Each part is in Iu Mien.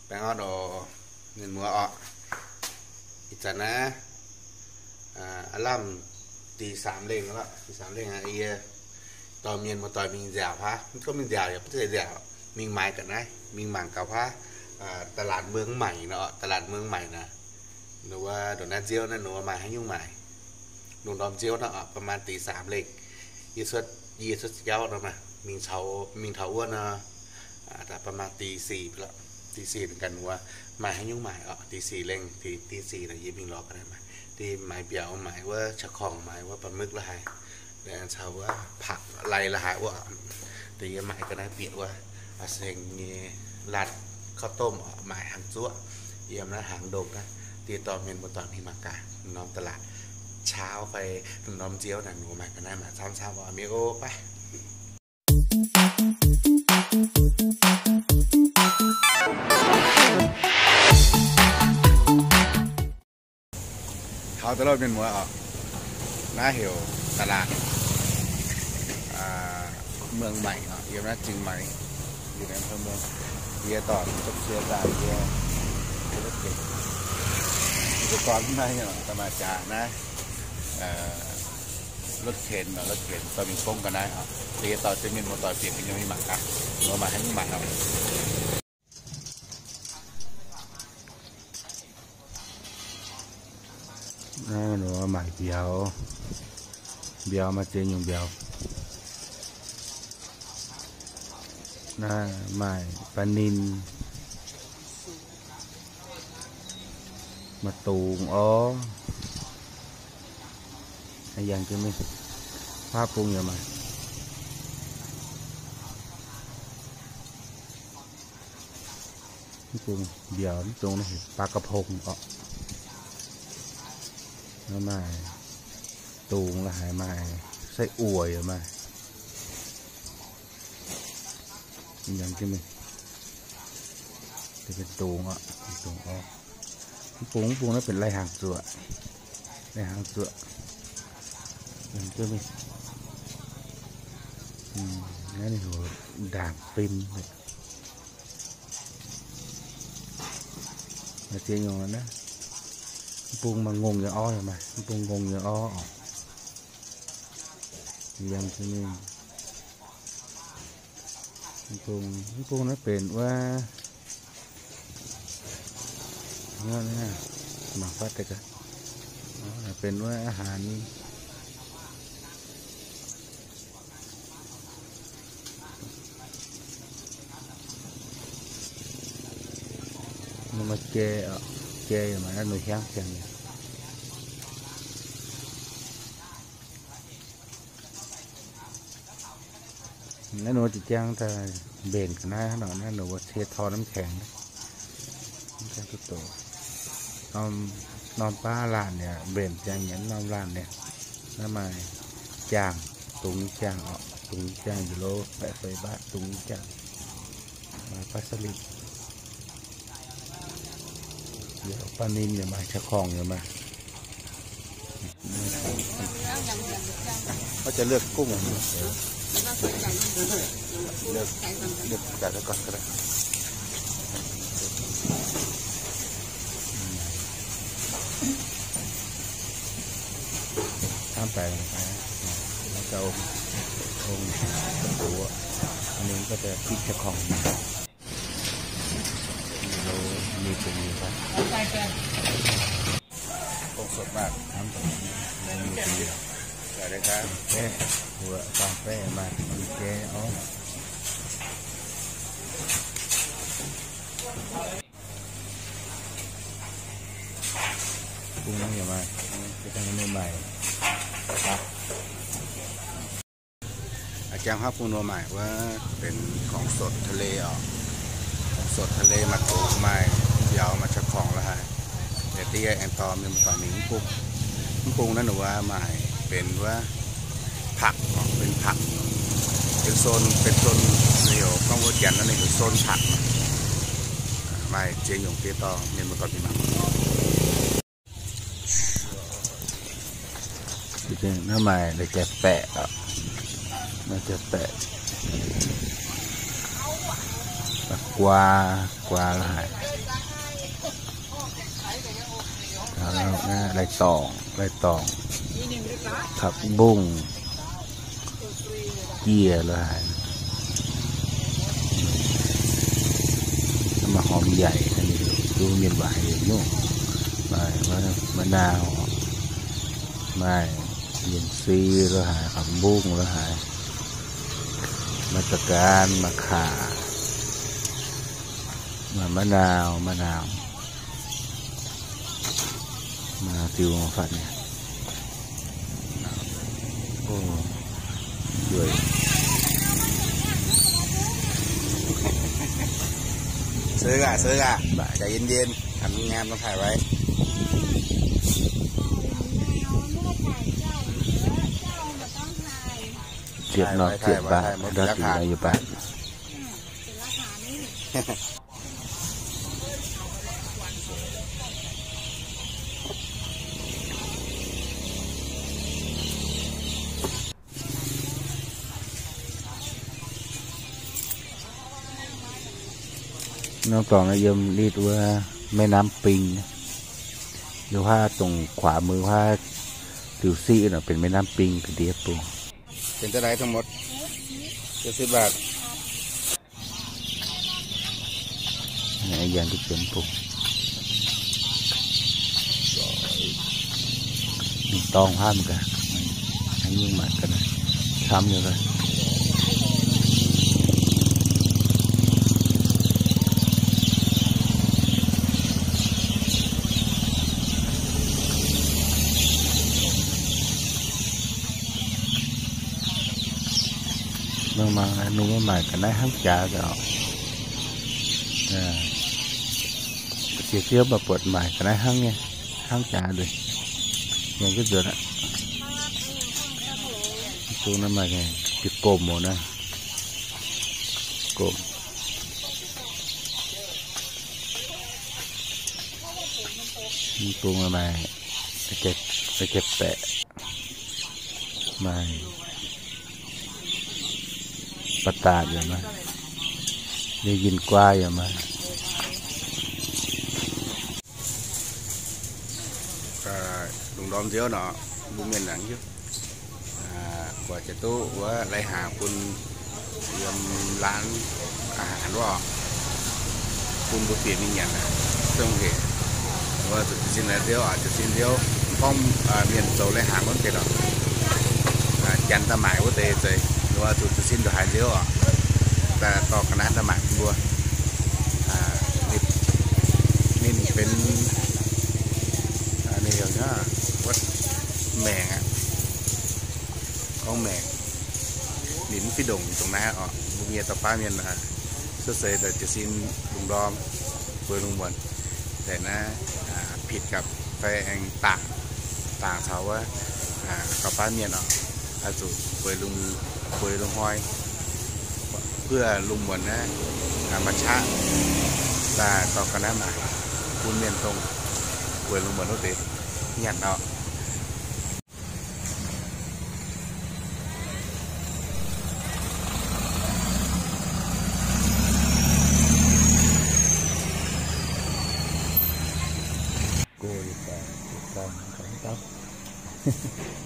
Baengh orn oc, mienh muoz oc. Ih zanc naaiv, aav lamh dih saamx lengh lorqc, dih saamx lengh aqv. Yie dorh mienh muoz-doic mingh nziaauc fai, mv gorngv mingh nziaauc yaac mv zeiz nziaauc, mingh maaiz ga'naaiv, mingh mangc gaax fai, ตลาดเมืองใหม่ naaic, ตลาดเมืองใหม่ naaic. Ninh wuov ndongc naaiv nziouv naaiv ninh wuov maaih haaix nyungc maaic. Lungh ndorm nziouv naaiv oc, ประมาณ dih saamx lengh. Yie cuotv, yie cuotv jauv nor maaih, mingh taux, mingh taux wuov nor, daaih ประมาณ dih sic, dih sic ganh wuov maaih haaix nyungc maaic oc. Dih sic lengh, dih sic naaic yie mingh lorz ga'naaiv maaic, dih maaiz mbiauz, maaiz wuov qaqv korngc, maaiz wuov ปลาหมึก la'haaix, caux wuov ผัก lai la'haaix wuov. Deix yie maaiz ga'naaiv bieqc wuov, seng nyei ร้านข้าวต้ม oc, maaic hnaangx zuoqv, yiem naaiv hnaangx ndongh naaiv. Deix dorh mienh muoz-doic mingh mangc gaax norm ตลาดเช้า fai norm nziouv naaic ninh maaih ga'naaiv maaic camv-camv oc, mienh oc, baaih. Taux daaih loh mienh muoz oc. Naaiv heuc ตลาดเมืองใหม่ oc, yiem naaiv เชียงใหม่, yie dorh duqv cie daaih yie, yie gorn naaiv daaih maaih jaax naaiv รถเข็น oc, รถเข็น dorh mingh gong ga'naaiv oc. Deix yie dorh mienh muoz-doic bieqc mingh mangc gaax, maaih haaix nyungc maaic oc. Naaiv maaih mbiauz, mbiauz maaih ziex nyungc mbiauz. Naaiv maaih ปลานิล, maaih dungz orv. Yangh jienv mingh, huaav bung yaac maaih. Mv bung mbiauz mv dungz naaiv heuc ปลากระพง oc. Naaiv maaih dungz la'haaix, maaih ไส้อั่ว yaac maaih. Yangh jienv mingh, deix benx dungz oc, dungz orv. Mv bung, mv bung naaiv benx lai-hnaangx zuoqc, lai-hnaangx zuoqc. Yangh jienv mingh, naaiv ninh heuc ndaangc fim. Maaih ziex nyungc naaiv. Mv bung maaih ngongh nyei orv yaac maaih, mv bung ngongh nyei orv oc. Yangh jienv mingh. Mv bung, mv bung naaiv benx wuov, mangc fatv deix gaax, benx wuov อาหาร Ninh maaih jai oc, jai yaac maaih, naaiv ninh hiaangv ziangx. Naaiv ninh mbuo zinh ziangv daaih mbenc ga'naaiv hnangv nor, naaiv ninh mbuo cie tor น้ำแข็ง. Norm baav laanh yaac mbenc ziangx nyei, norm laanh yaac. Naaiv maaih jaangh, dungz nyei jaangh oc, dungz nyei jaangh ยูโร baeqc feix baatv dungz nyei jaangh. Maaih ปลาสลิด yaac ปลานิล yaac maaih, qaqv korngc yaac maaih. เขาจะเลือกกุ้ง เลือก เลือกจ่ายไปก่อนก็ได้ ข้ามไป แล้วก็องค์ องค์ปู่ อันนี้ก็จะคิดจะของ โลมีตัวเดียวครับ กุ้งสดมากครับผม มีตัวเดียว สวัสดีครับ แป้งหัวตามแป้งมา มีแก้ว อ๋อ กุ้งนี่อย่ามา ไปทางนี้ใหม่ ครับ A'jang huaav bung nor maaic wuov benx ของสดทะเล oc. ของสดทะเล maaih dungz, maaih mbiauz, maaih qaqv korngc la'haaix. Da'dieh aengx dorh mienh muoz-doic mingh mv bung. Mv bung naaiv wuov maaic benx wuov ผัก oc, benx ผัก benx โซน benx โซน ninh heuc gorngv wuov janx naaiv ninh heuc โซนผัก oc. Maaih ziex nyungc deix dorh mienh muoz-doic mingh mangc. Naaiv maaih la'jaaix baeqc oc. La'jaaix baeqc, ผัก Guaa, guaa la'haic. Lai-dorngc, lai-dorngc, ka'mbungv, dieh la'haic. Maaih hormx yaic, duqv mienh waac haiz nyungc. Maaih ma'nauz, maaih mienh si la'haic, ka'mbungv la'haic, maaih za'ganx, maaih kaax, maaih ma'nauz, ma'nauz. Maaih diuh fatv nyei. Sơ gà, sơ gà. Mbaac jaax yen yen, hàn ngam nor thải vai. Ziepc norm ziepc baac, ndau dingc nor yie baac. Norm dorngx naaiv yiem litv wuov แม่น้ำปิง. Yiem huaav dongh ขวามือ huaav liuz siqv nor benx แม่น้ำปิง ga'ndiev bung. Benx daaih ทั้งหมด เจ็ดสิบบาท. Yangh duqv ziemx bung. Mingh dorngh huaav mingh gaax. Hnangv nyungc maaic ga'naaiv camv nyei gaax. Mangc mangc nungx maaic ga'naaiv hnangv jaax oc. Ziex ziouv mv baac buatc maaic ga'naaiv hnangv nyei, hnangv jaax nzengc. Mienh gitv nzuonx aqv. Mv bung naaiv maaih bieqc gomh oc naaiv. Gomh. Mv bung maaih, maaih jai-baeqc, maaih ba'datc yaac maaih, liuz yinh guaa yaac maaih. Lungh ndorm nziouv nor, mbuo mienh laangz hiuv. Buatc jiex duqv wuov lai-hnaangx bun yiem laanh a'hneiv wuov, bun mbuo bieqc mingh nyanc aqv. Dongh hec wuov zuqc jiez sin laaix nziouv oc, jiez sin nziouv. Gorngv mienh zoux lai-hnaangx wuov deix lorqc, janx daaih maaic wuov deix zeiz, wuov zuqc jiez sin ndongc haaix nziouv oc, daaih dorh ga'naaiv daaih maaic bun mbuo. Ninh benx, ninh heuc wuov maengc aqv. Gorngv maengc, ninh mv fih ndongc dongh naaiv oc. Mbuo nyei dauh baav mienh cuotv seix daaih jiez sin lungh ndorm, bueix lungh muonz daaih naaiv, ผิดกับ fai aengx dangc, dangc caux wuov dauh baav mienh oc, oix zuqc bueix lungh, bueix lungh hnoi, เพื่อ lungh muonz naaiv maaih qaqv daaih dorh ga'naaiv maaic bun mienh dongh bueix lungh muonz wuov deix nyanc oc.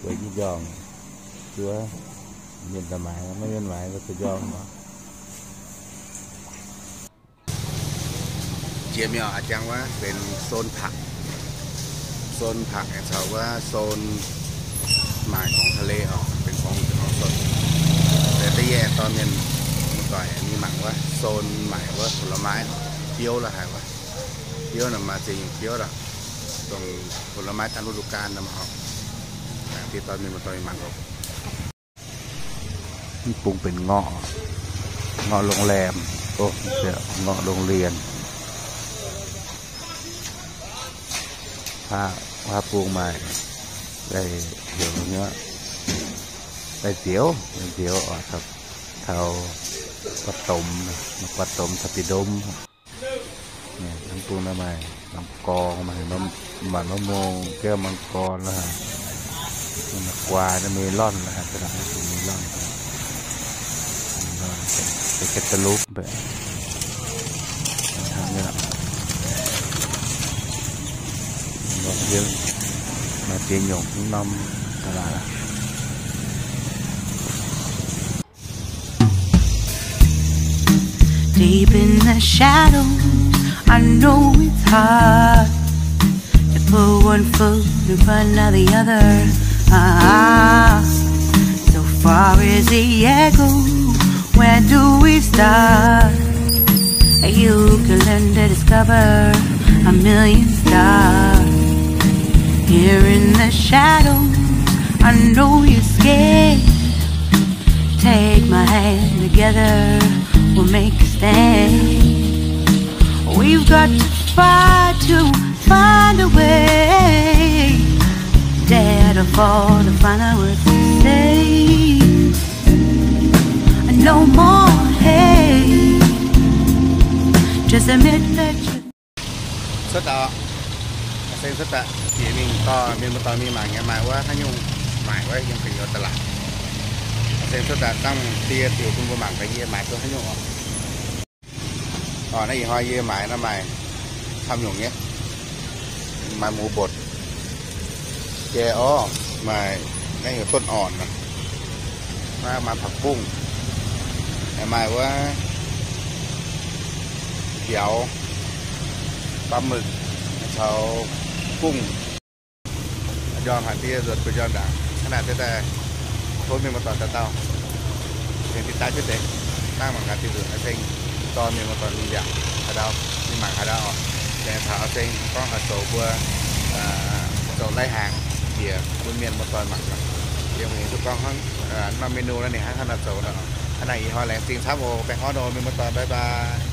Bueix njorngc, zuov mienh daaih maaiz, maiv mienh maaiz, zuqc njorngc oc. Jiex mi'aqv, a'jang wuov benx โซนผัก, โซนผัก aengx caux wuov โซน maaic ของทะเล oc, benx ของสด. Da'yietv dorh mienh muoz-doic mingh mangc wuov โซน maaic wuov ผลไม้ biouv la'haic wuov. Biouv naaic maaih ziex nyungc biouv oc, dongh ผลไม้ตามฤดูกาล naaic maaih oc. Da'yietv dorh mienh muoz-doic mingh mangc oc. Mv bung benx ngorc, ngorc โรงแรม, ngorc โรงเรียน. Huaav bung maaih daaih heuc nyei, daaih nzioux, daaih nzioux oc, taux, taux guax domx, guax domx taux bieqc ndomv. Mv bung naaiv maaih มังกร, maaih, maaih ma'mong, แก้วมังกร la'haic, maaih guaa, เมลอน la'haic, เมลอน, เมลอน, เมลอน, เมลอน, เมลอน, เมลอน, เมลอน, Maaih ziex nyungc norm da'laatc. Deep in the shadows, I know it's hard to put one foot in front of the other. Ah, so far is the echo. Where do we start? You can learn to discover a million stars. Here in the shadows, I know you're scared. Take my hand, together we'll make a stand. We've got to fight to find a way. Dare to fall, to find out what to say. No more hate. Just admit that you Cuotv daaih, seng cuotv daaih, jiex mingh dorh mienh muoz-doic mingh mangc nyei, maaih wuov haaix nyungc maaic wuov yiem gu'nyuoz da'laatc. Seng cuotv daaih dangh die ziouc bun mbuo mangc gaax yie maaic duqv haaix nyungc oc. Orqc, naaiv ih hnoi yie maaic naaiv maaih camv nyungc nyei. Maaih หมูบด jai orv, maaih naaiv heuc ต้นอ่อน aqv. Maaih ผักบุ้ง maaih wuov mbiauz, ปลาหมึก caux gungh. Njormh haic, die nzuonx gu'nguaaz ndaangc, hnangv naaic deix daaih tov mienh muoz-doic dauh dauh tengx deix daaih cuotv deix, dangh mangc gaax diuh nzunc, seng dorh mienh muoz-doic mingh mbiaauc haaix ndau, mingh mangc haaix ndau oc. Laengz taux seng gorngv zoux mbuo, zoux lai-hnaangx njiec bun mienh muoz-doic mangc gaax. Yie mbuo duqv gorngv hnangv norm menu naaiv ninh hnangv haaix nor zoux nor. Hnangv naaic ih hnoi laengz zingh camv oc, baengh orn oc mienh muoz-doic, bye bye.